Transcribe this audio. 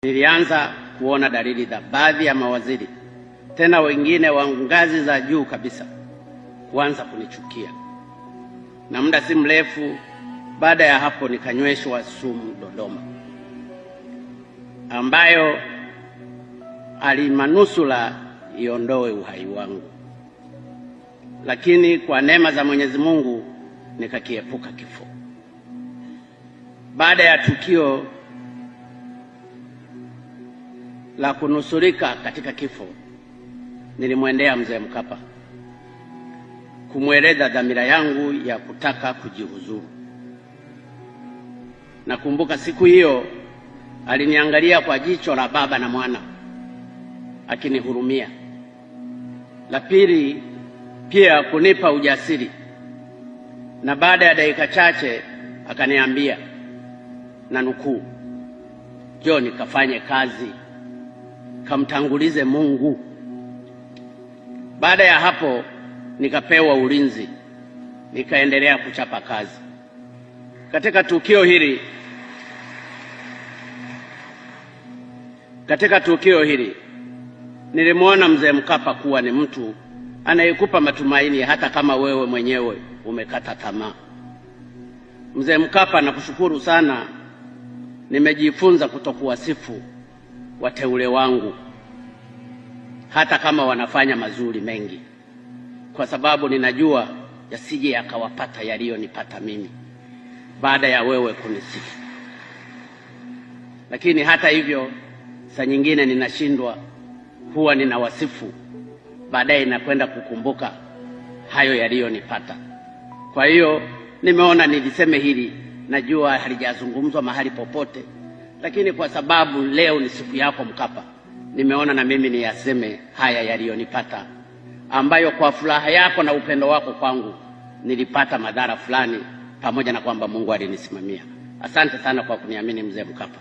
Nilianza kuona dalili za baadhi ya mawaziri, tena wengine wa ngazi za juu kabisa, kuanza kunichukia. Na muda si mrefu baada ya hapo nikanyweshwa sumu Dodoma, ambayo alimanusula iondoe uhai wangu, lakini kwa neema za Mwenyezi Mungu nikakiepuka kifo. Baada ya tukio la kunusurika katika kifo, nilimwendea Mzee Mkapa kumweleza dhamira yangu ya kutaka kujihuzuru. Nakumbuka siku hiyo aliniangalia kwa jicho la baba na mwana akinihurumia. La pili pia kunipa ujasiri, na baada ya dakika chache akaniambia, na nukuu, "Njoo nikafanye kazi, kamtangulize Mungu." Baada ya hapo nikapewa ulinzi, nikaendelea kuchapa kazi. Katika tukio hili nilimuona Mzee Mkapa kuwa ni mtu anayekupa matumaini hata kama wewe mwenyewe umekata tamaa. Mzee Mkapa, nakushukuru sana. Nimejifunza kutokuwasifu wateule wangu hata kama wanafanya mazuri mengi, kwa sababu ninajua yasije yakawapata yaliyonipata mimi baada ya wewe kunisifu. Lakini hata hivyo saa nyingine ninashindwa, huwa ninawasifu, baadaye nakwenda kukumbuka hayo yaliyonipata. Kwa hiyo nimeona niliseme hili, najua halijazungumzwa mahali popote, lakini kwa sababu leo ni siku yako Mkapa, nimeona na mimi niyaseme haya yaliyonipata, ambayo kwa furaha yako na upendo wako kwangu nilipata madhara fulani, pamoja na kwamba Mungu alinisimamia. Asante sana kwa kuniamini Mzee Mkapa.